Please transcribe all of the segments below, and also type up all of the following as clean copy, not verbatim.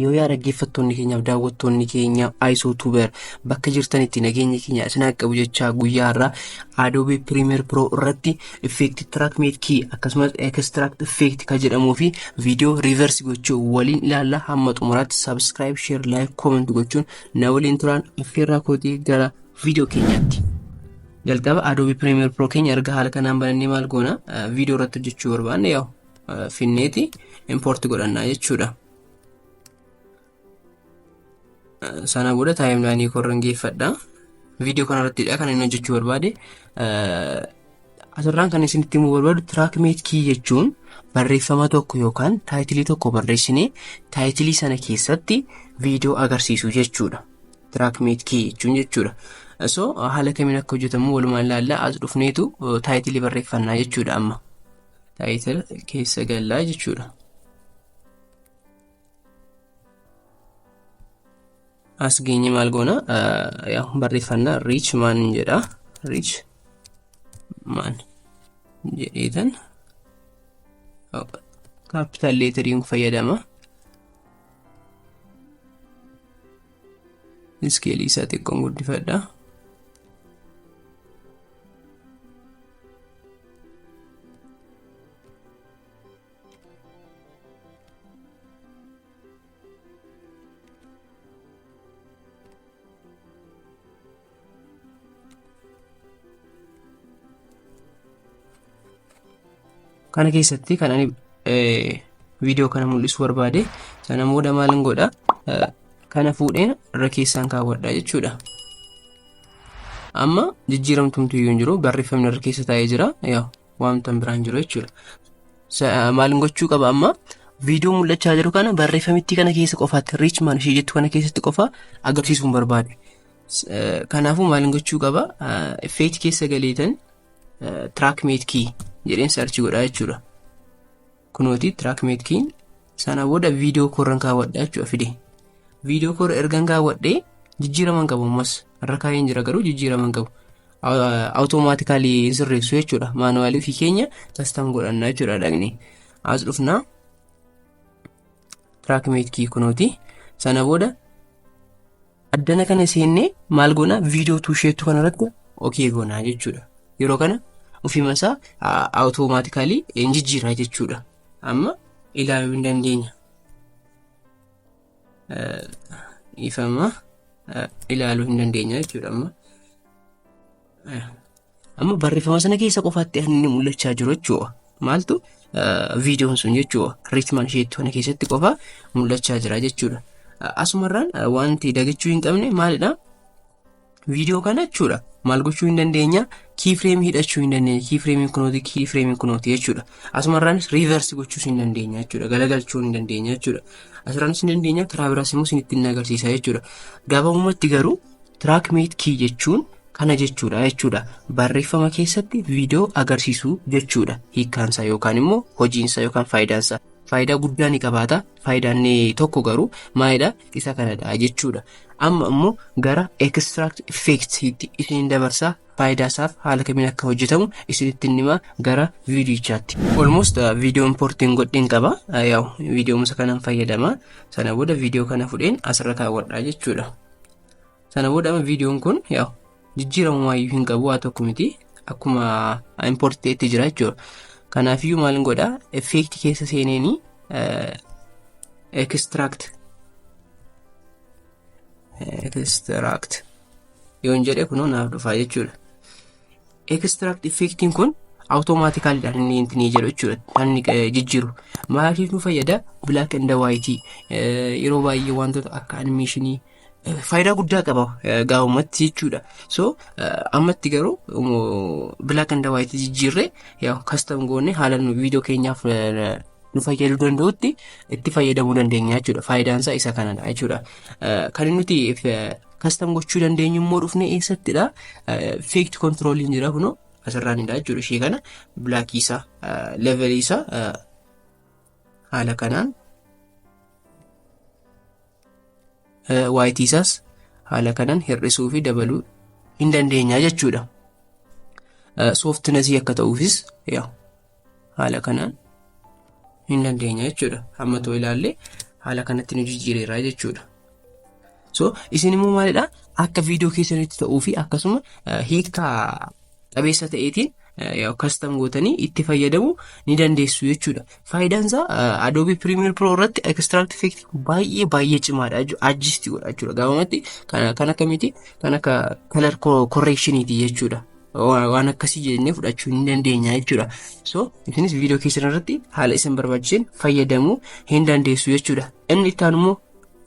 Yoo yaa dhaggeeffattoonni keenyaaf daawwattoonni keenya ISO Tuber bakka jirtanitti nageenya keenya isin haa qabu jechaa, guyyaa har'aa Adobe Premiere Pro irratti Effect Track Matte Key akkasumas Extract Effect kan jedhamuu fi viidiyoo reverse gochuu waliin ilaalla. Hamma xumuraatti subscribe, share, like, comment gochuun na waliin turaan affeerraa kootii. Gara viidiyoo keenyaatti. Jalqaba Adobe Premiere Pro keenya erga haala kanaan banannee maal goona? Viidiyoo irratti hojjechuu barbaanne yaa'u finneeti import godhannaa jechuudha. Sana booda timeline korran geeffadha. Viidiyoo kanarrattidha kan inni hojjechuu barbaade. Asirraan kan isinitti himuu barbaadu, track matte key jechuun barreeffama tokko yookaan title tokko barreessinee title sana keessatti viidiyoo agarsiisu jechuudha. Track matte key jechuun jechuudha. So haala kamiin akka hojjetamu walumaan ilaalla. As dhufneetu title barreeffannaa jechuudha amma. Title keessa gallaa jechuudha. As geenye maal goona? Barreeffannaa rich man jedha. Rich man jedheetan capital letteriin fayyadama. Scale isaa xiqqoon guddifadha. Kana keessatti kan ani viidiyoo kana mul'isuu barbaade, sana booda maalin godha? Kana fuudheen irra keessaan kaawwadha jechuudha. Amma jijjiiramtumtu iyyuu hin jiru, barreeffamni irra keessa taa'ee jira, yaa wanta biraan jiru jechuudha. Maalin gochuu qaba amma? Viidiyoo mul'achaa jiru kana barreeffamitti kana keessa qofaatti, rich man ishee jettu kana keessatti qofa agarsiisuun barbaade. Kanaafuu maalin gochuu qaba? Effect keessa galeetan track matte key jedheen search godhaa jechuudha. Kunooti track matte keyn. Sana booda viidiyoo koorran kaawwadha jechuudha fide. Viidiyoo koorra ergan kaawwadhee jijjiiraman qabu, ammas irra kaa'een jira garuu jijjiiraman qabu. Automatically sirreessu jechuudha. Manual ofii keenya custom godhanna jechuudha dhaqnee. As dhufnaa, track matte key kunooti. Sana booda addana kana seennee maal goona? Viidiyoo tuusheettu kanarratti okay goonaa jechuudha. Yeroo kana ofiima isaa automatically hin jijjiiraa jechuudha. Amma ilaaluu hin dandeenya. Ifama ilaaluu hin dandeenya jechuudha amma. Amma barreeffama sana keessa qofaatti kan inni mul'achaa jiru jechuudha. Maaltu? Viidiyoon sun jechuudha. Rich man isheettu kana keessatti qofa mul'achaa jira jechuudha. Asumarraan wanti dagachuu hin qabne maalidha? Viidiyoo kana jechuudha. Maal gochuu hin dandeenya? Keyframe hidhachuu hin dandeenya. Keyframe kunooti, keyframe kunooti jechuudha. Asumarraanis reverse gochuus hin dandeenya jechuudha. Galagalchuu hin dandeenya jechuudha. Asirraanis hin dandeenya, karaa biraas immoo isinitti hin agarsiisa jechuudha. Gabaabumatti garuu track matte key jechuun kana jechuudha. Barreeffama keessatti viidiyoo agarsiisuu jechuudha. Hiikkaansaa yookaan immoo hojiinsaa yookaan faayidaansaa. Faayidaa guddaa ni qabaata. Faayidaan tokko garuu maalidha? Isa kanadha jechuudha. Amma immoo gara extract effectiitti isin dabarsaa, faayidaa isaaf haala kamiin akka hojjetamu isinitti himaa gara viidiyichaatti. Almost viidiyoo importiin godheen qaba. Yaa'u viidiyoo musa kanaan fayyadama. Sana booda viidiyoo kana fudheen asirra kaawwadha jechuudha. Sana booda amma viidiyoon kun yaa'u jijjiiramu hin qabu, waa tokko miti. Akkuma import ta'etti jira jechuudha. Kanaafiyyuu maal godhaa? Effect keessa seeneeni extract yoon jedhe kunoo naaf dhufaa jechuudha. Extract effectiin kun automaticallydhaan inni inni jedhu jechuudha. Kan inni jijjiiru. Maaliif nu fayyada? Black and white yeroo baay'ee wantoota akka animation faayidaa guddaa qaba gaa'umatti jechuudha. So ammatti garuu black and white jijjiirree yaa custom goone haala nu viidiyoo keenyaaf nu fayyaduu danda'utti itti fayyadamuu dandeenya jechuudha. Faayidaan isaa isa kanadha jechuudha. Kan nuti custom gochuu dandeenyu immoo dhufne eessattidha? Effect controlling jira, kunoo asirraanidha jechuudha. Ishee kana black isaa, level isaa haala kanaan, white isaas haala kanaan hir'isuu fi dabaluu hin dandeenya jechuudha. Softness akka ta'uufis haala kanaan hin dandeenya jechuudha. Hamma ta'u ilaalle Haala kanatti nu jijjiireera jechuudha. So isin immoo maalidha, akka viidiyoo keessanitti ta'uu fi akkasuma hiikaa qabeessa ta'eetiin custom gootanii itti fayyadamuu ni dandeessu jechuudha. Faayidaan isaa Adobe Premiere Pro irratti extract effect baay'ee baay'ee cimaadha jechuudha. Adjust godha jechuudha. Gabaabumatti kan akkamiiti, kan akka color correctioniiti jechuudha. Waan akkasii jennee fudhachuu ni dandeenya jechuudha. So isinis viidiyoo keessan irratti haala isin barbaachiseen fayyadamuu hin dandeessu jechuudha. Inni itti aanu immoo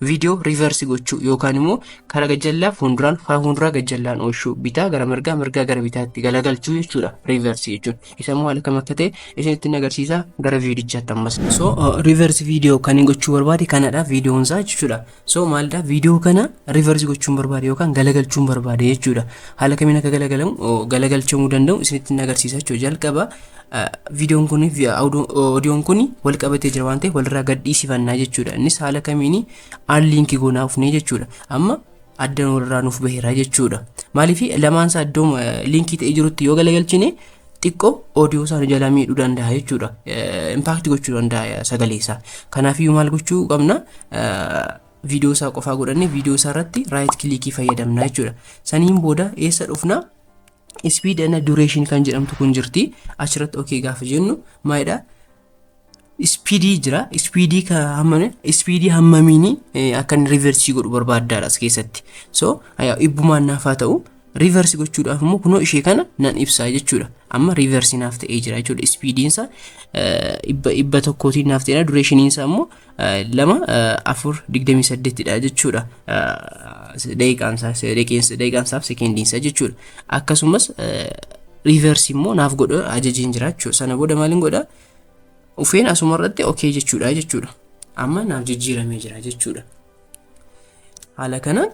viidiyoo reverse gochuu yookaan immoo karaa gajjallaa fuulduraan, karaa fuulduraa gajjallaan oolchuu, bitaa gara mirgaa, mirgaa gara bitaatti galagalchuu jechuudha reverse jechuun. Isa immoo haala kam akka ta'e isinitti agarsiisa gara viidichaatti ammas. So reverse viidiyoo kan hin gochuu barbaade kanadha, viidiyoon isaa jechuudha. So maalidha, viidiyoo kana reverse gochuun barbaade yookaan galagalchuun barbaade jechuudha. Haala kamiin akka galagalamu, galagalchamuu danda'u isinitti agarsiisa jechuudha. Jalqaba viidiyoon kun, oodiyoon kun wal qabatee jira waan ta'eef walirraa gad dhiisifannaa jechuudha. Innis haala kamiin? Unlink goonaa ufnee jechuudha. Amma addan walirraa nuuf baheera jechuudha. Maaliif? Lamaan isaa iddoo link ta'ee jirutti yoo galagalchine xiqqoo oodiyoo isaa nu jalaa miidhuu danda'a jechuudha. Impact gochuu danda'a sagalee isaa. Kanaafiyyuu maal gochuu qabna? Viidiyoo isaa qofaa godhannee viidiyoo isaa irratti right click fayyadamna jechuudha. Saniin booda eessa dhufna? Speed and duration kan jedhamtu kun jirti. Achirratti okay gaafa jennu maalidha? Speed jira. Speed speed hammamiini akka inni reverse godhu barbaaddaadha as keessatti. So dhibbumaan naaf haa ta'u. Reverse gochuudhaaf immoo kunoo ishee kana nan ibsaa jechuudha. Amma reverse naaf ta'ee jira jechuudha. Speediinsa 100tiin naaf ta'eera. Durationiinsa immoo 2:4:28dha jechuudha. Daqiiqaansaaf sekendiinsa jechuudha. Akkasumas reverse immoo naaf godhu ajajiin jira jechuudha. Sana booda maaliin godha? Ufeen asuma irratti okay jechuudha. Amma naaf jijjiiramee jira jechuudha. Haala kanaan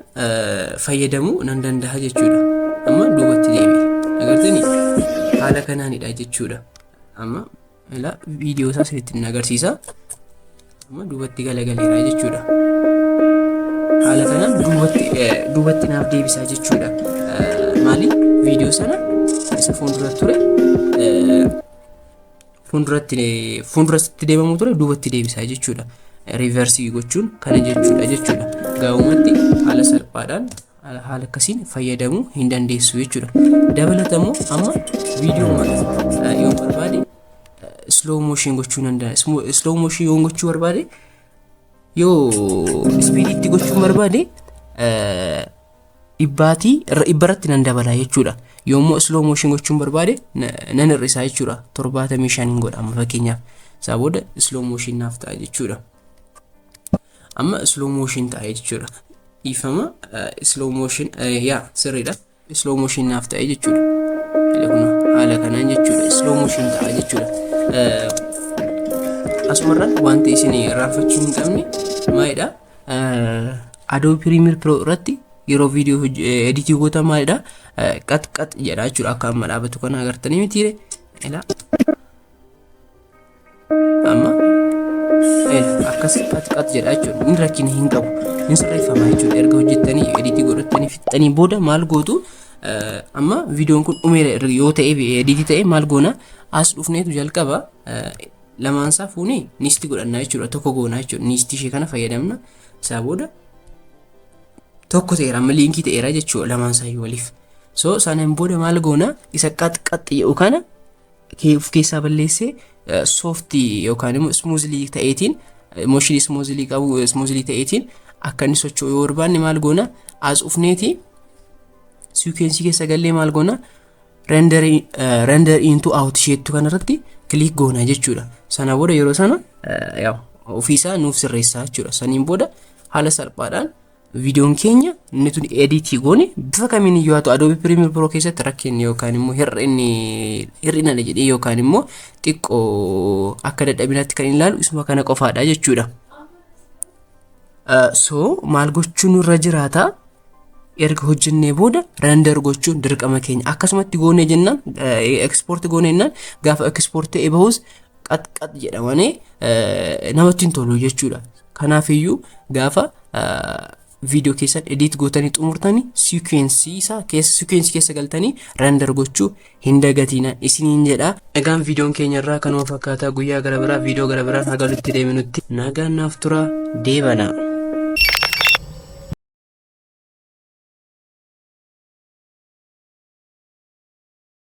fayyadamuu nan danda'a jechuudha. Amma duubatti deebi'e. Agartanii, haala kanaanidha jechuudha. Amma ila viidiyoo isaa sirriitti hin agarsiisa. Amma duubatti galagaleera jechuudha. Haala kanaan duubatti naaf deebisaa jechuudha. Maali, viidiyoo sana isa fuuldura ture, fuulduratti deemamuu ture duubatti deebisaa jechuudha. Reverse gochuun kana jechuudha. Gaa'umatti haala salphaadhaan haala akkasiin fayyadamuu hin dandeessu jechuudha. Dabalatammoo amma viidiyoo yoo barbaade slow motion gochuu nan danda'a. Slow motion yoo gochuu barbaade, yoo speeditti gochuu barbaade, dhibbaatii dhibbarratti nan dabala jechuudha. Yoommoo slow motion gochuun barbaade nan hir'isaa jechuudha. 75n godha amma fakkeenyaaf. Isaa booda slow motion naaf ta'a jechuudha. Amma slow motion ta'a jechuudha. Dhiifama, slow motion yaa sirriidha. Slow motion naaf ta'e jechuudha. Haala kanaan jechuudha. Slow motion ta'a jechuudha. Asumarraan wanti isin irraanfachuu hin qabne maalidha? Adobe Premiere Pro irratti yeroo viidiyoo edit gootan maalidha? Qat qat jedha jechuudha. Akka amma dhaabatu kana agartanii mitiire? Ilaa, amma akkas qat qat jedha jechuudha. Inni rakkina hin qabu. Hin sirreeffama jechuudha. Erga hojjettanii, edit godhattanii fixxanii booda maal gootu? Amma viidiyoon kun dhumeera yoo ta'e, edit ta'e, maal goona? As dhufneetu jalqaba lamaansaa fuunee nest godhannaa jechuudha. Tokko goonaa jechuudha. Nest ishee kana fayyadamna. Isaa booda tokko ta'eera, amma link ta'eera jechuudha lamaan waliif. So sanaan booda maal goona? Isa qat qat jedhu kana of keessaa balleessee soft yookaan immoo smoothly ta'eetiin, motion smoothly qabu, smoothly ta'eetiin akka inni socho'u yoo barbaanne maal goona? As dhufneeti sequence keessa gallee maal goona? Render in to out isheettu kanarratti click goona jechuudha. Sana booda yeroo sana ofiisaa nuuf sirreessaa jechuudha. Saniin booda haala salphaadhaan viidiyoon keenya inni tun edit goone bifa kamiin iyyuu haa ta'u, Adobe Premiere Pro keessatti rakkinni yookaan immoo hir'inni hir'inadha jedhee yookaan immoo xiqqoo akka dadhabinaatti kan ilaalu isuma kana qofaadha jechuudha. So maal gochuun nurra jiraata? Erga hojjennee booda render gochuun dirqama keenya. Akkasumatti goone jennaan, export goone jennaan, gaafa export ta'e bahus qat qat jedhamanii namatti hin tolu jechuudha. Kanaafiyyuu gaafa Viidiyoo keessan edit gootanii xumurtanii, sequence isaa keessa, sequence keessa galtanii render gochuu hin dagatiina isiniin jedha. Egaan viidiyoon keenya irraa kanuma fakkaataa. Guyyaa gara biraa viidiyoo gara biraan haga walitti deebinutti nagaan naaf tura, deebana.